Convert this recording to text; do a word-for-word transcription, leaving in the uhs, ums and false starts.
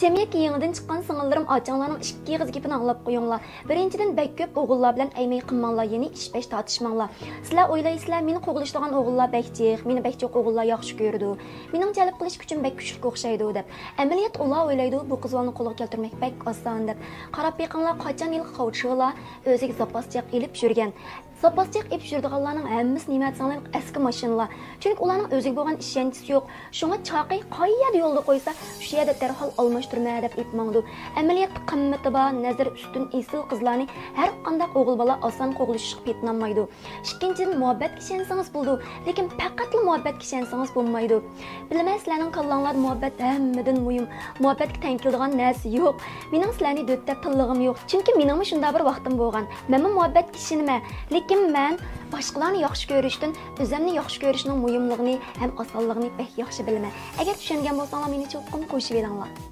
جەمئىيەتكە يېڭىدىن چىققان سىڭىللىرىم، ئاچاڭلارنىڭ ئىككى ئېغىز گېپىنى ئاڭلاپ قويۇڭلار. بىرىنچىدىن، بەك كۆپ ئوغۇللار بىلەن ئەيمەي قىلماڭلار، يەنى ئىش-پەش تارتىشماڭلار. سىلەر ئويلايسىلەر، مېنى قوغلىشىدىغان ئوغۇللار بەك جىق، مېنى بەك جىق ئوغۇللار ياخشى كۆرىدۇ، مېنىڭ جەلپ قىلىش كۈچۈم بەك كۈچلۈك ئوخشايدۇ دەپ. ئەمەلىيەتتە ئۇلار ئويلايدۇ، بۇ قىز بالىنى قولغا كەلتۈرمەك بەك ئاسان دەپ. قاراپ بېقىڭلار، قاچان ھېلىقى خاۋچىلا ئۆزىگە زاپاس جىق ئېلىپ يۈرگەن. زاپاس جىق ئېلىپ يۈرىدىغانلارنىڭ ھەممىسى نېمە دېسەڭلار ئەسكى ماشىنىلار. چۈنكى ئۇلارنىڭ ئۆزىگە بولغان ئىشەنچىسى يوق. شۇڭا چاقى قايەردە يولدا قويسا، شۇ يەردە دەرھال ئالماشتۇرىمەن دەپ ئېلىپ ماڭىدۇ. ئەمەلىيەتتە قىممىتى بار، نەزىرى ئۈستۈن ئېسىل قىزلارنى ھەر قانداق ئوغۇل بالا ئاسان قوغلىشىشقا پېتىنالمايدۇ. ئىككىنچىدىن، مۇھەببەتكە ئىشەنسىڭىز بولىدۇ، لېكىن پەقەتلا مۇھەببەتكە ئىشەنسىڭىز بولمايدۇ. بىلىمەن، سىلەرنىڭ كاللاڭلاردا مۇھەببەت ھەممىدىن مۇھىم، مۇھەببەتكە تەڭ كېلىدىغان نەرسە يوق. مېنىڭ سىلەرنى دۆت دەپ تىللىغۇم يوق، چۈنكى مېنىڭمۇ شۇنداق بىر ۋاقتىم بولغان. مەنمۇ مۇھەببەتكە ئىشىنىمەن، لېكىن مەن باشقىلارنى ياخشى كۆرۈشتىن ئۆزۈمنى ياخشى كۆرۈشنىڭ مۇھىملىقىنى ھەم ئاسانلىقىنى بەك ياخشى بىلىمەن. ئەگەر چۈشەنگەن بولساڭلار، مېنى چوقۇم قوشۇۋېلىڭلار.